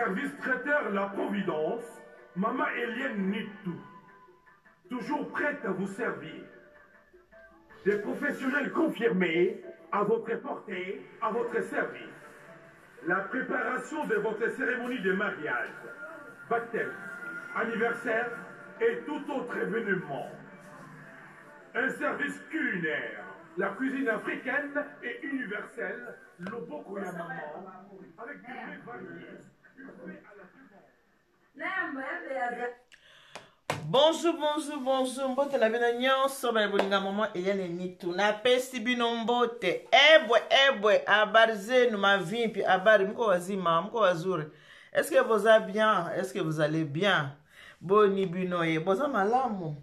Service traiteur La Providence, Mama Eliane Nitou. Toujours prête à vous servir. Des professionnels confirmés à votre portée, à votre service. La préparation de votre cérémonie de mariage, baptême, anniversaire et tout autre événement. Un service culinaire, la cuisine africaine et universelle, loboko ya maman, avec des mets variés, buffet à la demande. Bonjour, bonjour, bonjour. Mbote na bino nyonso baye bolinga maman Eliane Nitu. Napesi bino mbote. Ebwe, ebwe, habari zenu mavimpi, habari mko wazima, mko wazuri. Est-ce que vous allez bien? Est-ce que vous allez bien? Boni bino ye, boza malamu.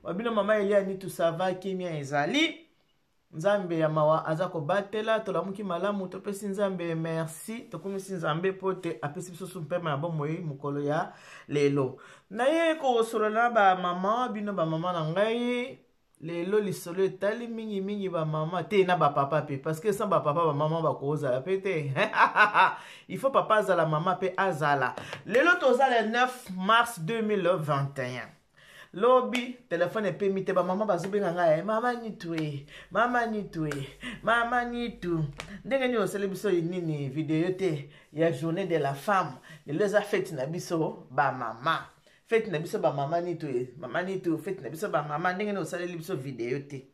Wa bino maman Eliane Nitu ça va kimia ezali. Nzambe ya mawa aza kobatela, tolamuki malamu, topesi Nzambe merci, tokumisi Nzambe mpo te apesi biso su mpema ya bomoi mokolo ya lelo. Naye kosolola na ba mama, bino ba mama na ngai, lelo lisolo etali mingi mingi ba mama te na ba papa pe, parce que sans ba papa ba mama bakozala pe te. Il faut papa azala, mama pe azala. Lelo toza le 9 mars 2021. Lobi telefone epemi te, bamama bazobenga ngai eh, mama nitu e, mama nitu e, mama nitu, ndenge nini osali biso nini video te ya journée de la femme? Lelo eza fete na biso bamama, fete na biso bamama nitu e, mama nitu, fete na biso bamama, ndenge nini osaleli biso video te?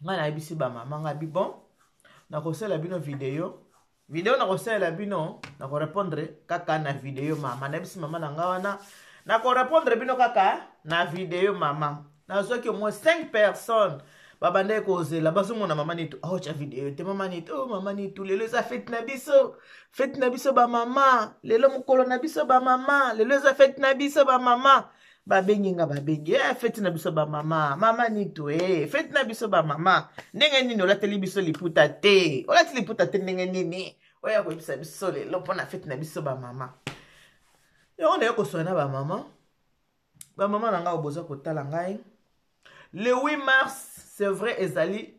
Ngai nayebisi bamama ngai bi bon, nakosalela bino video, video nakosalela bino, nakorepondre kaka na video mama. Nayebisi mama na ngai wana, nakorepondre bino kaka na video mama. Nazwaki au moins 5 personnes babandaki kozela, bazomona mama Nitu aotya video te. Mama Nitu, oh, mama Nitu, lelo eza fete na biso, fete na biso bamama, lelo mokolo na biso bamama, lelo eza fete na biso bamama. Babengi nga, babengi eh, feti na biso bamama, mama Nitu eh, feti na biso bamama, ndenge nini olateli biso liputa te? Olati liputa te ndenge nini? Oya koyebisa biso lelo mpo na feti na biso bamama. Yango naye koswana na bamama, bamama na ngai boza kotala ngai. Le 8 mars, c'est vrai, ezali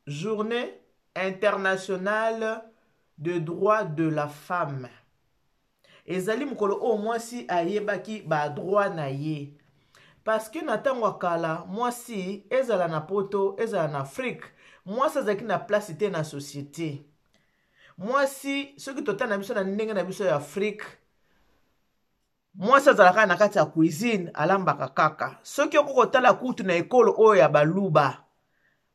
journée internationale de droit de la femme. Ezali mokolo oyo mwasi ayebaki ba droit na ye. Parce que na ntango ya kala, mwasi ezala na poto, ezala na Afrique, mwasi azalaki na place te na société. Mwasi, soki totala na biso na ndenge na biso ya Afrique, mwasi azalaka na kati ya cuisine, alambaka kaka. Soki okoki kotala kutu na ekolo oyo ya Baluba,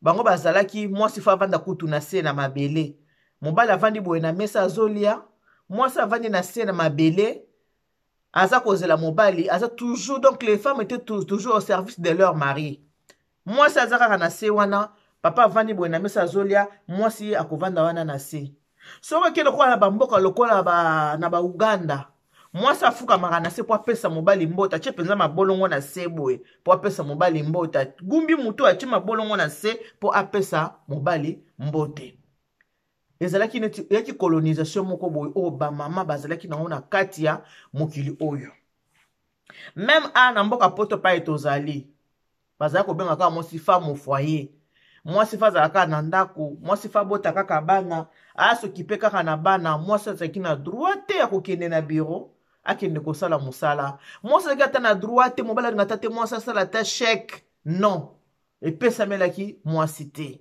bango bazalaki mwasi fa avanda kutu na se na mabele, mobali avandi boye na mesa azolia, mwasi avandi na se na mabele aza kozela mobali, aza toujours, donc les femmes étaient toujours au service de leur mari. Mwasi aza kaka na se wana, papa avandi boye na mesa azolia, mwasi ye akovanda wana na se. Soki oke lokola na bamboka lokola ba, na ba Uganda, mwasi afukamaka na se po apesa mobali mbote, atie mpenza mabolongo na se boye po apesa mobali mbote, gumbi mutu atie mabolongo na se po apesa mobali mbote. Ezalaki neti eyaki colonisation moko boye oyo bamama bazalaki nango na kati ya mokili oyo. Meme a na mboka poto paye tozali, bazali kobenga kaka mwasi femme au foyer. Mwasi fa azala kaka na ndako, mwasi fa abota kaka bana, asokipe kaka na bana. Mwasi azalaki na droit te ya kokende na bureau, akende kosala mosala. Mwasi azalaki ata na droit te, mobali alinga ata te mwasi asala ata chèque. Non, epesamelaki mwasi te.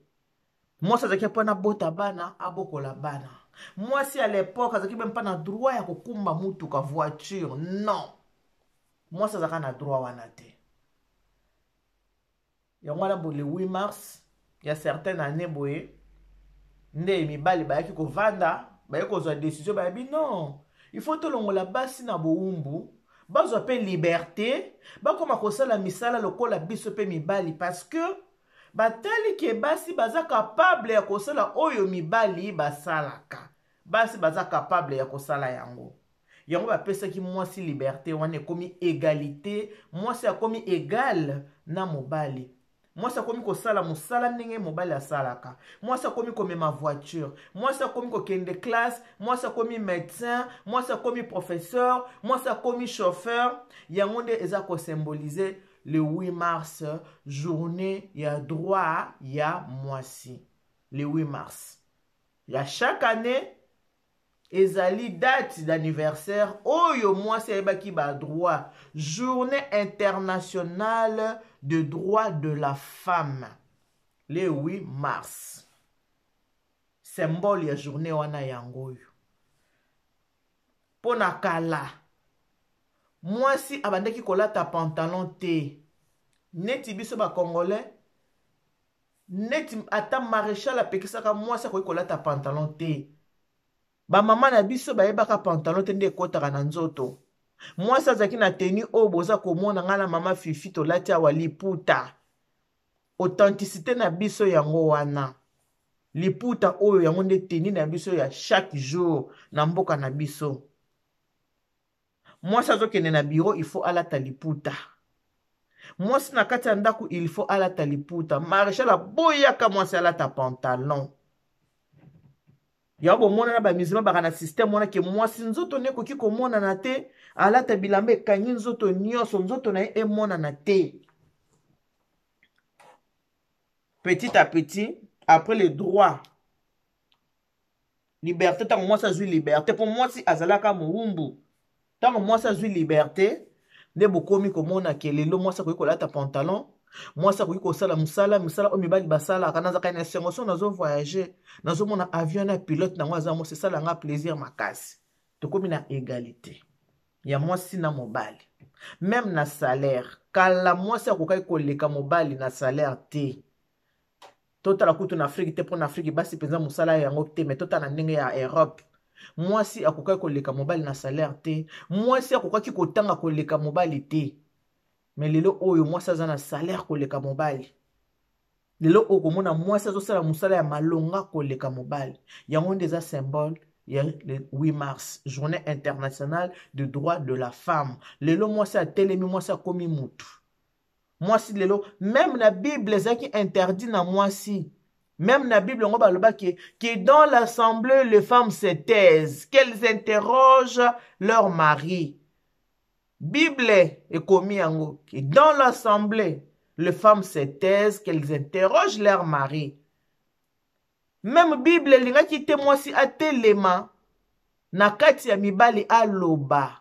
Mwasi azalaki mpo na bota bana, abokola bana. Mwasi à l'époque azalaki même pas na droit ya kokumba mutuka, voiture. Non, mwasi azalaka na droit wana te. Yango wana bo le 8 mars ya certaine année boye nde mibali bayaki kovanda, bayaki kozwa décision, bayabi non, il faut tolongola basi na bowumbu, bazwa pe liberté, bakoma kosala misala lokola biso pe mibali, parce que batali ke basi baza capable ya kosala oyo mibali basalaka. Basi baza capable ya kosala yango. Yango bapesaki mwasi liberté wana, ekomi égalité, mwasi akomi égale na mobali. Mwasi akomi kosala mosala ndenge mobali asalaka. Mwasi akomi komema voiture, mwasi akomi kokende classe, mwasi akomi médecin, mwasi akomi professeur, mwasi akomi chauffeur. Yango nde eza kosymboliser le 8 mars, journée ya droit ya mwasi. Le 8 mars ya chaque année. Ezali date d'anniversaire oyo mwasi ayebaki ba droit, journée internationale de droit de la femme, le 8 mars. Symbole ya journée wana yango oyo. Mpo na kala, mwasi abandaki kolata pantalon te neti biso ba congolais. Neti ata maréchal apekisaka mwasi akoki kolata pantalon te. Bamama na biso bayebaka pantalon te nde ekɔtaka na nzoto. Mwasi azalaki na tenue oyo boza komona ngai na mama Fifi tolati awa, liputa. Authenticité na biso yango wana. Liputa oyo yango nde tenue na biso ya chaque jour na mboka na biso. Mwasi azokende na bureau, il faut alata liputa. Mwasi na kati ya ndako, il faut alata liputa. Maréchal aboyaka mwasi alata pantalon. Yango bomonana bamusulman baka na système wana ke mwasi nzoto ne ekoki komonana te, alata bilamba ekangi nzoto nyonso, nzoto na ye emonana te. Petit à petit, après le droit, liberté, ntango mwasi azwi liberté, mpo mwasi azalaka mowumbu, ntango mwasi azwi liberté nde bokomi komona ke lelo mwasi akoki kolata pantalon, mwasi akoki kosala mosala, mosala oyo mibali basalaka. Nazalaka na esengo so nazovoyage, nazomona avion na pilote nango aza mwasi, esalanga plaisir makasi. Tokomi na égalité ya mwasi na mobali, même na salaire. Kala mwasi akokaki koleka mobali na salaire te. Totala kutu na Afrique te, mpo na Afrique basi mpenza mosala yango te, mais totala na ndenge ya Europe, mwasi akokaki koleka mobali na salaire te, mwasi akokaki kotanga koleka mobali te. Mais lelo oyo mwasi aza na salaire koleka mobali. Lelo oyo komona mwasi azosala mosala ya malonga koleka mobali. Yango nde eza symbole ya le 8 mars, journée internationale de droit de la femme. Lelo mwasi atelemi, mwasi akomi mutu. Mwasi lelo, même na Bible ezalaki interdit na mwasi. Même na Bible yango balobaki que dans l'assemblée les femmes se taisent, qu'elles interrogent leur mari. Bible ekomi yango que dans l'assemblée les femmes se taisent, qu'elles interrogent leur mari. Même Bible elingaki te mwasi atelema na kati ya mibali aloba.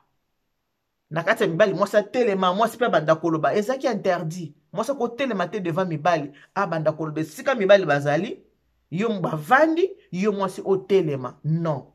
Na kati ya mibali mwasi atelema, mwasi mpe abanda koloba, ezalaki interdit. Mwasi akotelema te devant mibali abanda koloba. Esika mibali bazali, yo bavandi, yo mwasi otelema, non,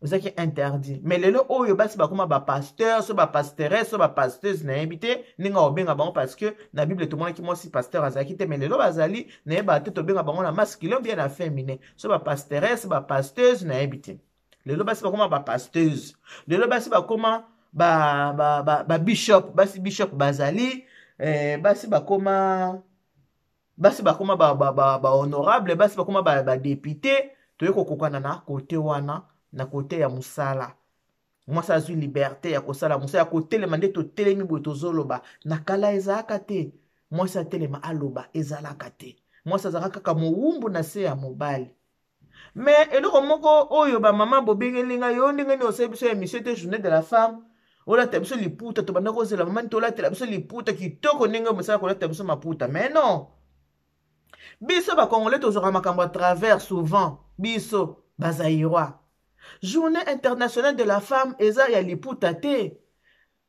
ezalaki interdit. Mais lelo oyo basi bakoma bapasteur, so bapasteresse, so bapasteuse, nayebi te ndenge obenga bango, parce que na Bible tomonaki mwasi pasteur azalaki te, mais lelo bazali. Nayebaka te tobenga bango na masculin bien na féminin, so bapasteresse, bapasteuse, nayebi te. Lelo basi bakoma bapasteuse, lelo basi bakoma babishop, ba, ba, ba basi bishop bazali, basi bakoma, basi bakoma bahonorable, ba, ba, ba basi bakoma badéputé. Ba toye kokokana na kote wana, na kote ya mosala. Mwasi azwi liberté ya kosala mosala, ya kotelema nde totelemi boye tozoloba. Na kala ezalaka te mwasi atelema aloba, ezalaka te. Mwasi azalaka kaka mowumbu na se ya mobali. Mais eloko moko oyo bamama bobengeli ngai: yo ndenge nini osali biso émission te journée de la femme, olata biso liputa? Tobanda kozela mama nini tolatela biso liputa kitoko ndenge mosala kolata biso maputa. Mais non, biso bacongolais tozwaka makambo à travers souvent. Biso bazaïrois, journée internationale de la femme eza ya liputa te,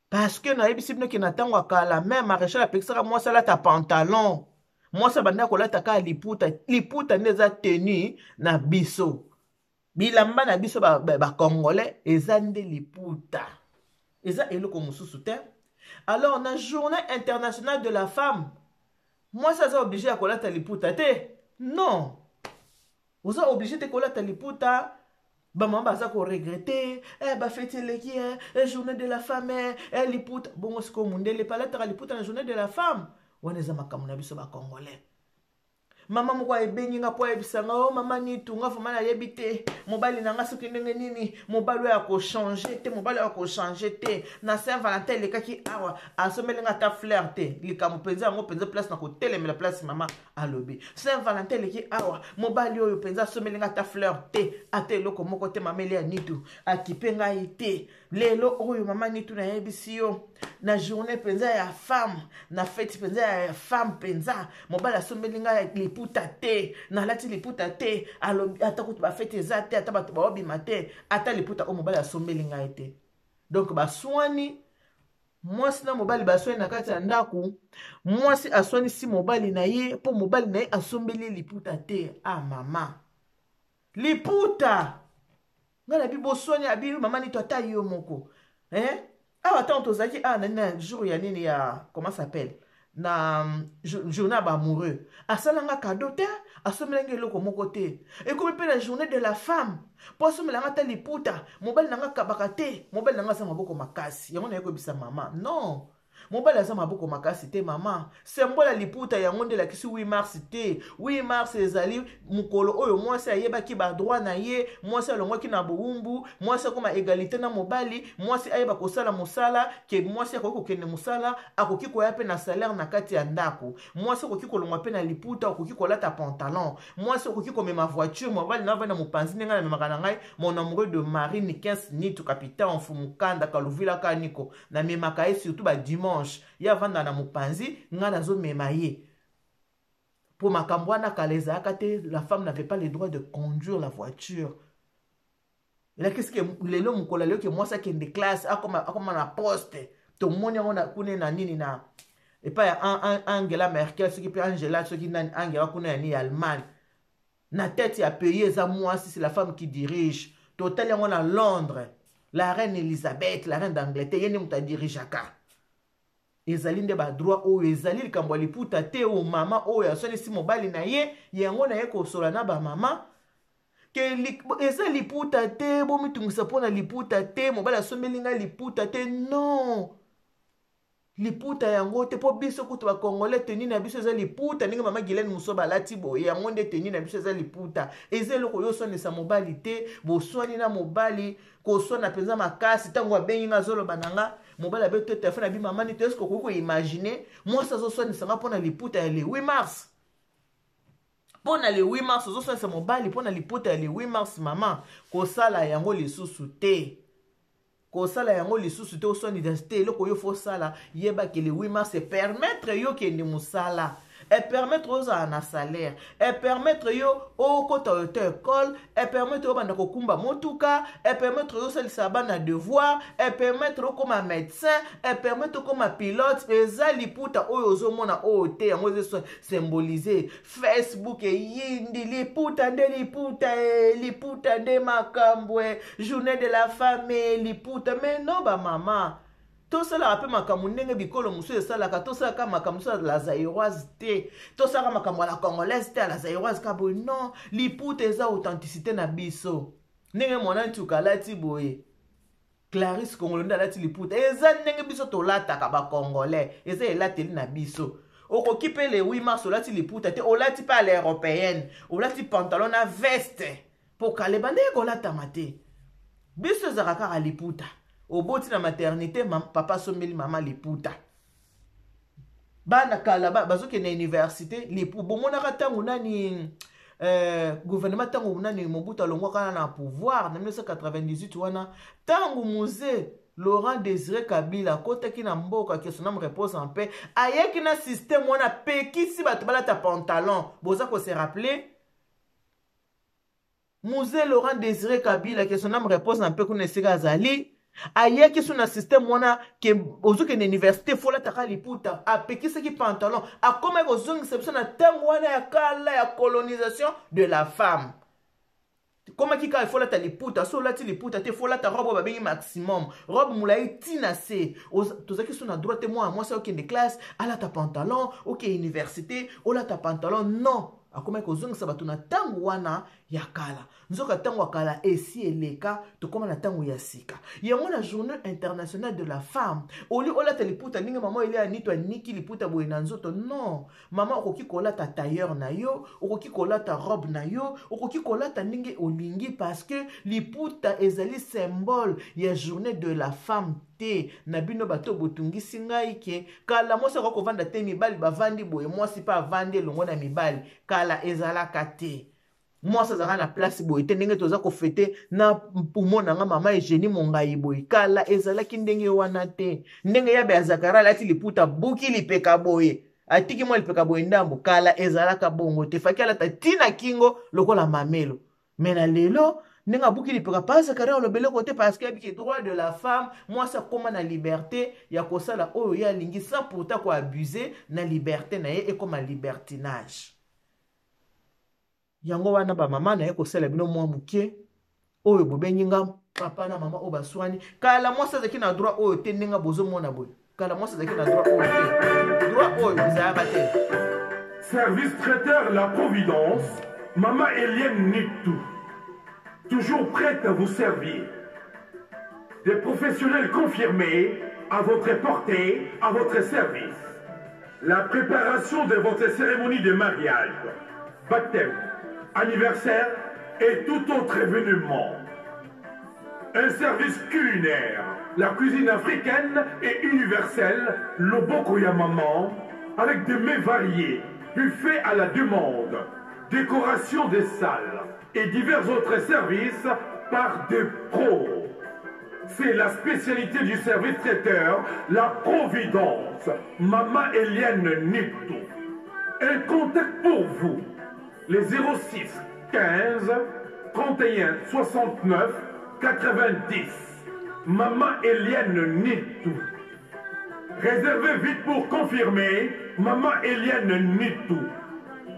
parce que nayebisi bino ke na ntango ya kala, même maréchal apekisaka mwasi alata pantalon. Mwasi abandaki kolata kaka liputa. Liputa nde eza tenue na biso, bilamba na biso bacongolais ba eza nde liputa, eza eloko mosusu te. Alors na journée internationale de la femme, mwasi aza obligé ya kolata liputa te. Non, oza obligé te kolata liputa. Bamama baza koregretter, bafeti eleki, journée de la femme, liputa. Bongo sikoyo mondele mpe alataka liputa na journée de la femme. Wana eza makambo na biso bacongolais. Mama moko ayebengi nga mpo ayebisa nga: o mama Nitu, nga vraiment nayebi te mobali na nga soki ndenge nini, mobali oyo akochange te, mobali oyo akochange te. Na Saint Valentin elekaki awa, asomeli nga ata fleur te. Likambo mpenza yango mpenza, place na kotelemela, place mama alobi: Saint Valentin eleki awa, mobali oyo mpenza asomeli nga ata fleur te, ata eloko moko te. Mama Elia Nitu, akipe ngai te. Lelo oyo, mama Nitu, nayebisi yo. Na journée mpenza ya femme, na fete mpenza ya femme mpenza, mobali asombeli ngai liputa te, nalati liputa te, alobi ata kutu bafete eza te, ata bato baobima te, ata liputa oyo mobali asombeli ngai te. Donc baswani, mwasi na mobali baswani na kati ya ndako, mwasi aswanisi mobali na ye mpo mobali na ye asombeli ye liputa te. Ah mama, liputa ngai nabi boswani, abi mama nito ata yo moko, eh? Awa ntango tozalaki awa na na jour ya nini ya, comment s'appelle, na journée ya baamoureux, asalanga cadeau te, asomelanga eloko moko te. Ekomi mpe na journée de la femme, mpo asomelanga ata liputa, mobali na nga akabaka te. Mobali na nga aza maboko makasi. Yango naye koyebisa mama, non, mobali aza maboko makasi te. Mama, symbole ya liputa yango nde elakisi 8 mars te. 8 mars ezali mokolo oyo mwasi ayebaki badroit na ye, mwasi alongwaki na bowumbu, mwasi akoma égalité na mobali, mwasi ayeba kosala mosala, ke mwasi akoki kokende mosala, akoki koya mpe na salaire na kati ya ndako. Mwasi okoki kolongwa mpe na liputa, okoki kolata pantalon, mwasi okoki komema voiture, mobali na avandi na mopanzi, ndenge namemaka na ngai mon amoureux de Marie Nikens Nitu, capitaine Mfumukanda Kaluvila Kaniko, namemaka ye surtout ba dimanche, ye avanda na mopanzi, ngai nazomema ye. Mpo makambo wana kala ezalaka te, la femme n'avait pas le droit de conduire la voiture. Elakisi ke lelo, mokolo lelo, ke mwasi akende classe, akoma, akoma na poste. Tomoni yango na kuna na nini, na epai ya Angela Merkel, soki mpe Angela, soki nani, Angela kuna ya nini ya Allemagne, na tête ya pays eza mwasi, c'est la femme qui dirige. Totali yango na Londres, la reine Elizabeth, la reine d'Angleterre, ye nde moto adirigeaka. Ezali nde badroit oyo ezali likambo ya liputa te. Oyo mama oyo asalisi mobali na ye, yango na ye kosola na bamama ke eza liputa te. Bomitungisa mpo na liputa te, mobali asombeli ngai liputa te, non, liputa yango te. Mpo biso kutu bacongolais, tenue na biso eza liputa. Ndenge mama Gilene Moso balati boye, yango nde tenue na biso, eza liputa. Eza eloko oyo oswanisa mobali te. Boswani na mobali, koswana mpenza makasi, ntango abengi nga, azoloba na nga, mobali abe to telefone, abi mama nito, eske okoki koimagine mwasi azoswanisa nga mpo na liputa ya le 8 mars? Mpo na le 8 mars ozoswanisa mobali mpo na liputa ya le 8 mars? Mama, kosala yango lisusu te, kosala yango lisusu te, oswanisa te. Eloko oyo fosala, yebaki le 8 mars epermettre yo kende mosala, epermettre ozala na salaire, epermettre yo okota auto école, epermettre yo obanda kokumba motuka, epermettre yo osalisa bana devoir, epermettre okóma médecin, epermettre okóma pilote. Eza liputa oyo ozomona oyo te. Yango eza symboliser. Facebook eyindi, liputa nde liputa e, liputa nde makambo e, journée de la femme e, liputa. Mais non, bamama, tosalaka mpe makambo ndenge bikolo mosusu esalaka. Tosalaka makambo mosusu ya la zairoise te, tosalaka makambo ya la congolaise te, ya la zairoise ka boye, non. Liputa eza authenticité na biso. Ndenge mwana ntuka alati boye, Clarisse Kongolo nde alati liputa, eza ndenge biso tolataka bacongolais, eza elateli na biso. Okoki mpe le 8 mars olati liputa te, olati mpe à l'européenne, olati pantalon na veste, mpo kaleba ndenge kolatama te. Biso ezalaka kaka liputa. Oboti na maternité, papa asombeli mama liputa. Bana kala bazokende na université, lipu. Bomonaka ntango nani, gouvernement, ntango nani, Mobutu alongwaka na pouvoir na 1998 wana, ntango Mzee Laurent Désiré Kabila akotaki na mboka, que son âme repose en paix, ayaki na système wana, apekisi bato balata pantalon. Boza kose rappeler Mzee Laurent Désiré Kabila, que son âme repose en paix, kuna esika azali, ayaki so na système wana ke ozokende université, fo olataka liputa. Apekisaki pantalon, akomaki kozongisa biso na ntango wana ya kala ya colonisation de la femme. Komaki kaka fo olata liputa. So olati liputa te, fo olata robe oyo babengi maximum, robe molai ntina se. Tozalaki so na droit te mwana mwasi okende classe alata pantalon, oke université olata pantalon, non. Akomaki kozongisa bato na ntango wana ya kala. Nzoka ntango ya kala esi eleka, tokóma na ntango ya sika. Yango na journée internationale de la femme, oli olata liputa ndenge mama Elia Nito aniki liputa boye na nzoto, non. Mama, okoki kolata tailleur na yo, okoki kolata robe na yo, okoki kolata ndenge olingi, parce que liputa ezali symbole ya journée de la femme te. Na bino bato botungisi ngai ke kala mwasi akoki kovanda te, mibali bavandi boye, mwasi mpe avandi elongo na mibali. Kala ezalaka te. Mwasi azalaka na place boye te, ndenge toza kofete na mpumo na nga mama Eugenie Mongai boye. Kala ezalaki ndenge wana te. Ndenge yabe ya Zakara alati liputa, buki lipeka boye, atiki mwa lipeka boye ndambo. Kala ezalaka bongo te, faki alata tina kingo lokola mamelo. Me na lelo ndenge abuki lipeka, pa Zakara alobele kote parce que abiki droit de la femme, mwasi akoma na liberté ya kosala oyo ye alingi sans pourtant ko abuser na liberté na ye, ekoma libertinage. Yango wana ba mama na ye kosala bino mwa moke oyo bobengi nga papa na mama oyo baswani. Kala mwasi azalaki na droit oyo te, ndenge bozomona boye. Kala mwasi azalaki na droit oyo te, droit oyo ezalaka te. Service traiteur La Providence, Mama Eliane Nitu, toujours prête à vous servir. Des professionnels confirmés à votre portée, à votre service. La préparation de votre cérémonie de mariage, baptême, anniversaire et tout autre événement. Un service culinaire, la cuisine africaine et universelle, loboko ya maman, avec des mets variés, buffet à la demande, décoration des salles et divers autres services par des pros. C'est la spécialité du service traiteur, la Providence, Mama Eliane Nito. Un contact pour vous, les 06 15 31 69 90. Mama Eliane Nitou. Réservez vite pour confirmer, Mama Eliane Nitou.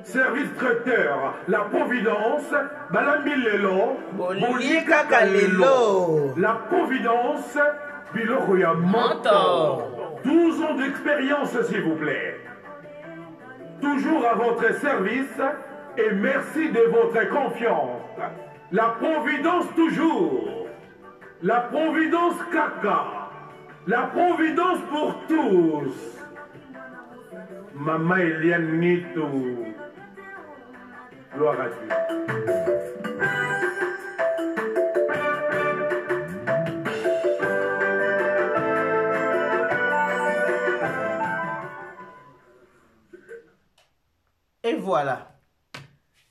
Service traiteur, la Providence, Balambi Lelo, Bolie kaka lelo. La Providence, biloko ya moto. 12 ans d'expérience, s'il vous plaît. Toujours à votre service et merci de votre confiance. La Providence toujours. La Providence kaka. La Providence pour tous. Mama Eliane Nitu. Gloire à Dieu. Et voilà.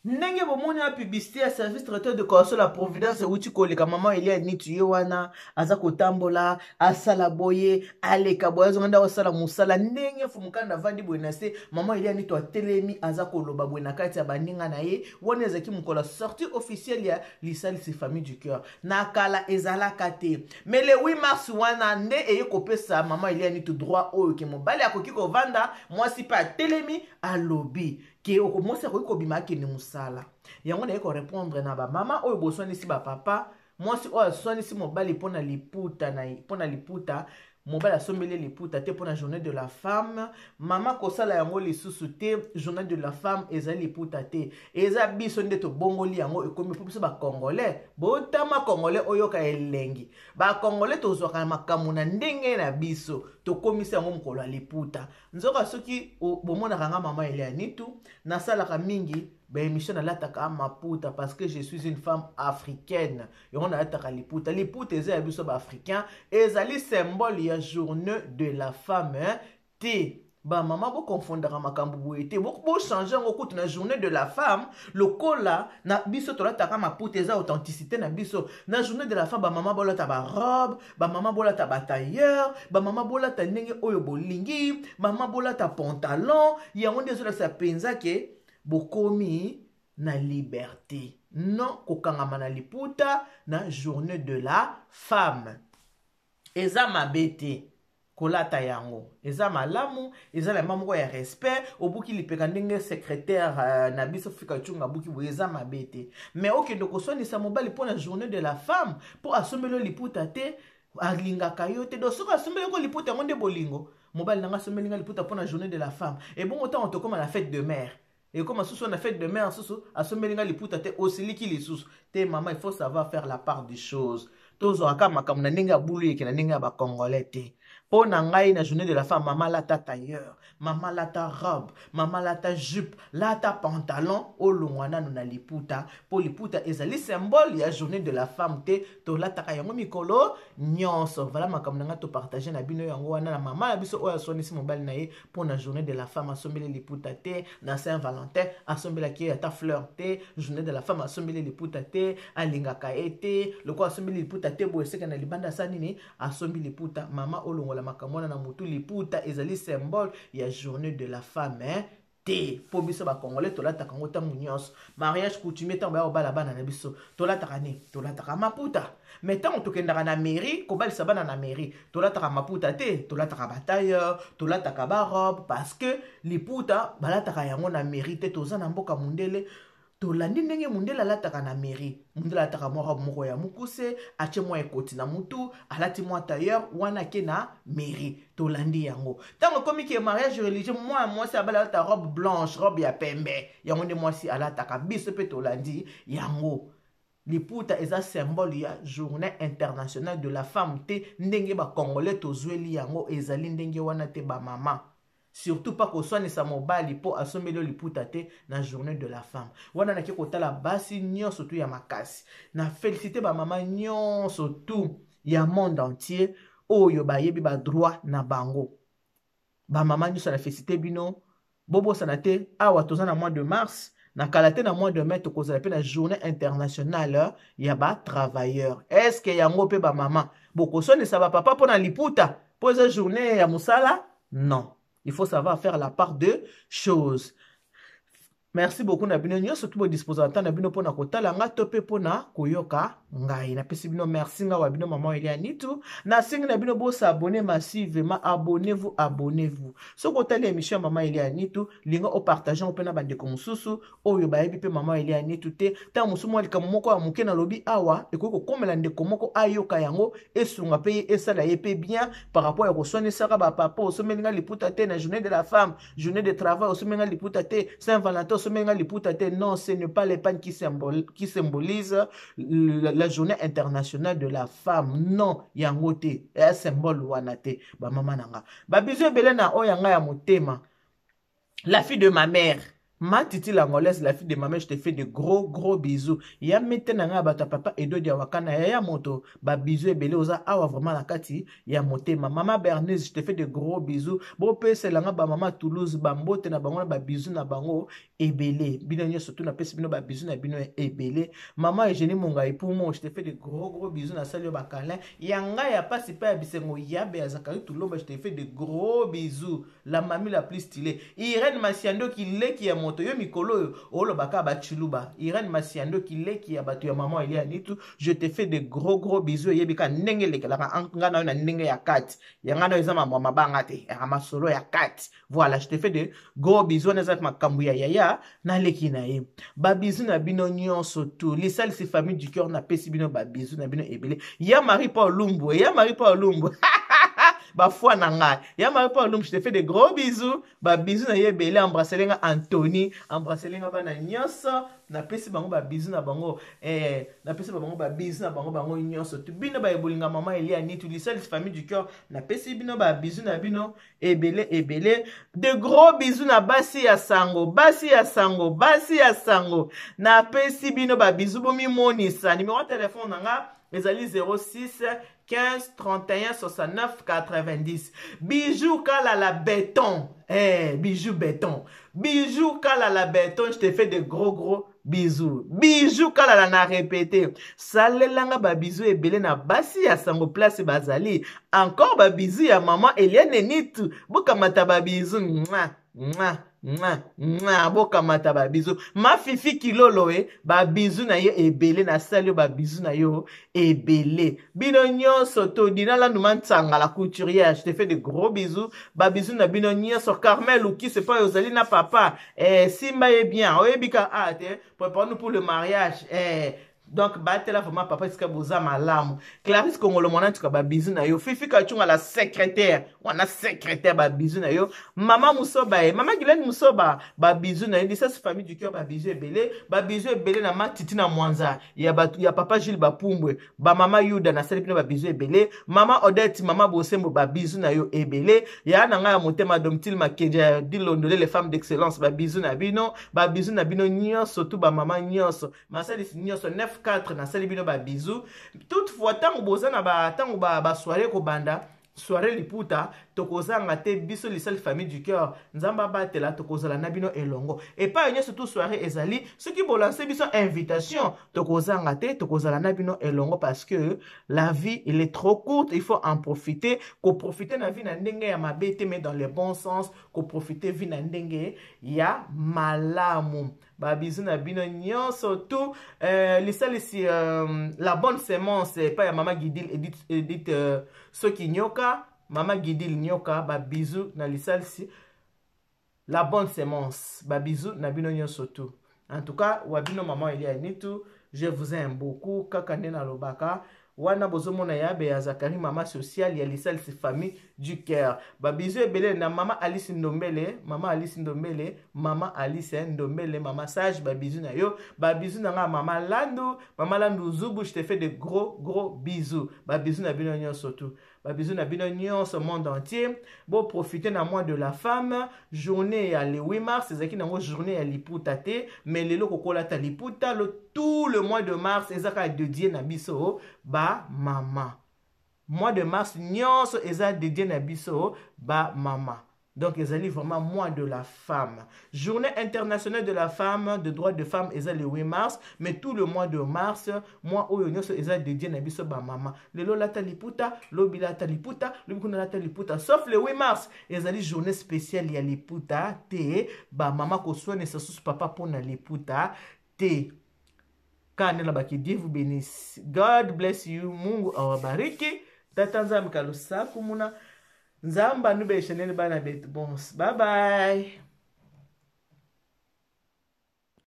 Ndenge bomoni ya publicité ya service traiteur de corso la Providence euti koleka, mama Eliane Nitu ye wana aza kotambola, asala boye, aleka boye, azonga nde akosala mosala. Ndenge Fumukanda avandi boye na se, mama Eliane Nitu atelemi aza koloba boye na kati ya baninga na ye. Wana ezalaki mokolo ya sortie officielle ya lisalisi Famille du Cœur. Na kala ezalaka te, mais le 8 mars wana nde eye kopesa mama Eliane Nitu droit oyo ke mobali akoki kovanda, mwasi mpe atelemi alobi ke mwasi akoki kobima akende mosala. Yango naye korépondre na bamama oyo boswanisi bapapa. Mwasi oyo aswanisi mobali mpona liputa na mpona liputa, mobali asombeli liputa te mpona journée de la femme. Mama, kosala yango lisusu te. Journée de la femme ezali liputa te, eza biso nde tobongoli yango, ekomi mpo biso bacongolais. Botama congolais, oyoka elengi. Bacongolais tozwaka makambo na ndenge na biso, tokomisi yango mokolo ya liputa. Nzoka soki bomonaka nga mama Eliane Nitu, nasalaka mingi baémission, nalataka maputa parce que je suis une femme africaine. Yango nalataka liputa. Liputa eza ya biso baafricain, ezali symbole ya journée de la femme te. Bamama, bokonfondaka makambo boye te, bochange yango kutu na journée de la femme. Lokola na biso tolataka maputa, eza authenticité na biso. Na journée de la femme, bamama bolata barobe, bamama bolata batailleur, bamama bolata ndenge oyo bolingi, mama bolata pantalon. Yango nde ezolakisa mpenza ke bokomi na liberté, non kokangama na liputa na journée de la femme. Eza mabe te kolata yango, eza malamu, eza na moko ya respect. Obuki lipeka ndenge secrétaire na biso Fika Cunga abuki boye, eza mabe te. Mais okende koswanisa mobali mpo na journée de la femme, mpo asombeli yo liputa te, alingaka yo te. Donc soki asombeli ko liputa, yango nde bolingo? Mobali nanga asombeli nga liputa mpo na journée de la femme, ebongo ntango tokóma na fête de mère, ekóma susu na fête de mère susu, asombeli nga liputa te, osiliki lisusu te. Mama, il faut savoir faire la part des choses. Tozwaka makambo na ndenge ya bulu, eke na ndenge ya bacongolais te. Mpo na ngai, na journée de la femme, mama lata tailleur, mama lata robe, mama lata jupe, lata pantalon, olongwa nanu na liputa, mpo liputa ezali symbole ya journée de la femme te, tolataka yango mikolo nyonso. Voilà makambo na ngai topartage na bino yango wana na mama na biso oyo aswanisi mobali na ye mpo na journée de la femme asombeli liputa te, na Saint Valentin asombelaki ye ata fleur te, journée de la femme asombeli liputa te, alingaka ye te, lokola asombeli liputa te boye seke na libanda asala nini? Asombi liputa. Mama, olongola makambo wana na mutu, liputa ezali symbole ya journée de la femme, hein? Te, mpo biso bacongolais tolataka yango ntango nyonso. Mariage coutumier, ntango baya kobala bana na biso, tolataka nini? Tolataka maputa. Mais ntango tokendaka na mairie kobalisa bana na mairie, tolataka maputa te, tolataka batailleur, tolataka barobe, parce que liputa balataka yango na mairie te. Toza na mboka mondele, tolandi ndenge mondele alataka na mairie. Mondele alataka mwa robe moko ya mokuse, atie mwa ekoti na mutu, alati mwa tailleur wana, ake na mairie. Tolandi yango. Ntango ekomi ke mariage religieux, mwana mwasi abala, alata robe blanche, robe ya pembe, yango nde mwasi alataka. Biso mpe tolandi yango. Liputa eza symbole ya journée internationale de la femme te, ndenge bacongolais tozweli yango ezali ndenge wana te. Bamama, surtout pa koswanisa mobali mpo asombeli yo liputa te na journée de la femme. Wana nake kotala basi nyonso tu ya makasi. Na félicité bamama nyonso tu ya monde entier oyo bayebi badroit na bango. Bamama nyonso, na félicité bino. Bobosana te, awa toza na mois de mars, na kala te na mois de mai tokozala mpe na journée internationale ya batravailleur. Est-ce yango mpe bamama bokoswanisa bapapa mpo na liputa, mpo eza journée ya mosala? Non, il faut savoir faire la part de choses. Merci beaucoup na bino nyonso tu bodisposaka ntango na bino mpona kotala nga to mpe mpona koyoka ngai. Napesi bino merci. Nga wa bino mama Elia Nitu. Nasengi na bino bos'abonner massivement. Abonnez-vous, abonnez-vous. Soki otali émission ya mama Elia Nitu, linga opartage yango mpe na bandeko mosusu oyo bayebi mpe mama Elia Nitu te. Ntango mosusu mwa likambo moko ya moke nalobi awa ekoki kokomela ndeko moko, ayoka yango, esunga mpe ye, esala ye mpe bien par rapport ya koswanisaka bapapa: "Osomeli nga liputa te na journée de la femme, journée de travail osomeli nga liputa te, Saint Valentin osomeli nga liputa te." Non, ce n'est pas le pagne qui symbolise la journée internationale de la femme. Non, yango te, eya symbole wana te. Bamama na nga, babisous ebele na oyo ya nga ya motema, la fille de ma mère, ma titi l'angolaise, la fille de ma mère, je te fais de gros gros bisous. Ya mete na ngai ya bato ya papa Edodi ya Wakana, ya ya moto, babisous ebele. Oza awa vraiment na kati ya motema. Mama Bernice, je te fais de gros bisous. Bopeselanga bamama Toulouse bambote na bango na babisous na bango ebele. Bino nyonso tu, napesi bino babisous na bino ebele. Mama Eugénie Mongai Pumo, je te fais de gros gros bisous. Nasali yo bakalin ya ngai ya pasi mpe ya bisengo. Yabe ya Zakari Tulomba, je te fais de gros bisous, la mami la plus stylée. Irène Masiandoki, leki ya moto, yo mikolo oyo olobaka bachiluba. Irène Masiandoki, leki ya bato ya mama Elia Nitu, je te fais de gros gros bisous. Eyebi ka ndenge elekelaka nga na yo na ndenge ya kati ya nga na yo, eza mambo ya mabanga te, ya masolo ya kati. Voilà, je te fais de gros bisous. Wana eza makambo ya yaya naleki na ye. Babisous na bino nyonso tu, lisalisi famille du cœur, napesi bino babisous na bino ebele. Ya Marie Paul Lumbu, ya Marie Paul Lumbu, bafoi na ngai, ya Marie Paul Lumbu, je te fais de gros bisous, babisous na ye ebele. Embrassele nga Antony, embrassele nga bana nyonso, napesi bango babisous na bango, napesi bango babisous na bango, bango nyonso tu. Bino bayebolinga mama Elia Nitu, lisalisi famille du cœur, napesi bino babisous na bino ebele ebele. De gros bisous na basi ya sango, basi ya sango, basi ya sango, napesi bino babisous. Bomimonisa. Numéro ya telefone na nga ezali 06 15 31 69 90. Bijou Kalala béton, bijou béton, bijou Kalala béton, je te fais de gros gros bisous. Bijou Kalala, na répété, salelanga babisous ebele na basi ya sango place bazali. Encore babisous ya mama Eliane Nitu. Bokamata babisous. Mwah, mwah, mwah, mwah. Bokamata babisous. Mafifi Kilolo, e babisous na yo ebele, nasali yo babisous na yo ebele. Bino nyonso, todina landuma ntsanga la couturière, je te fais de gros bisous, babisous na bino nyonso. Carmel Ukisi, epai ozali na papa, simba ye bien, oyebi ka a te, prépare-nous pour le mariage. Donc batela vraiment papa esika boza malamu. Clarisse Kongolo mwana ntuka, ba bisous na yo. Fifi Kachunga la secrétaire, wana secrétaire, ba bisous na yo. Mama Musoba ye, mama Guylaine Musoba, ba bisous na yo. Lisasi famille du cœur, ba bisous ebele, ba bisous ebele na ma Titi na Mwanza ya batu ya papa Gilles Bapumbwe, ba mama Yuda na sali bino ba bisous ebele. Mama Odette, mama Bosembo, ba bisous na yo ebele. Ya na nga ya motema Domtile Makenja Dilondole, les femmes d'excellence, ba bisous na bino, ba bisous na bino nyonso tout, ba mama nyonso, masalisi nyonso 9-4, nasali bino ba bisous. Toutefois ntango boza na ba ntango ba, ba soirée kobanda, soirée liputa, tokozanga te biso Lisali famille du cœur. Nzambe abatela, tokozala na bino elongo epai nyonso tu soirée ezali. Soki bolancer biso invitation, tokozanga te, tokozala na bino elongo, parce que la vie, il est trop courte, il faut en profiter. Koprofiter na vie na ndenge ya mabe te, mais dans le bon sens, koprofiter vie na ndenge ya malamu. Babisous na bino nyonso tu. Lisalisi la bonne semence epai ya mama Gidil Edith, Edith soki nyoka, mama Gidil Nyoka, babisous na lisalisi la bonne semence, babisous na bino nyonso tu. En tout cas, wa bino mama Elia Nitu, je vous aime beaucoup. Kaka nde nalobaka wana, bozomona yabe ya Zakari, mama sociale ya lisalisi famille du cœur. Babisous ebele na mama Alice Ndombele, mama Alice Ndombele, mama Alice Ndombele, mama sage, babisous na yo. Babisous na nga mama Landu, mama Landu Zubu, je te fais de gros gros bisous. Babisous na bino nyonso tu, babisous na bino nyonso monde entier. Boprofite na mois de la femme. Journée ya le 8 mars ezalaki nango journée ya liputa te, mais lelo kokolata liputa. Tout le mois de mars eza kaka dédié na biso bamama. Mois de mars nyonso eza dédié na biso bamama. Donc ezali vraiment mois de la femme. Journée internationale de la femme, de droit de femme, eza le 8 mars, mais tout le mois de mars, mois oyo nyonso eza dédié na biso bamama. Lelo lata liputa, lobi lata liputa, lobi kuna lata liputa, sauf le 8 mars ezali journée spéciale ya liputa te. Bamama koswanisa susu papa mpona liputa te. Kaka nde nabaki, Dieu vous bénisse, God bless you, Mungu awabariki, tata Nzambe kalusaku muna Nzambe anubeshe nene bana betu. Bons, bye bye.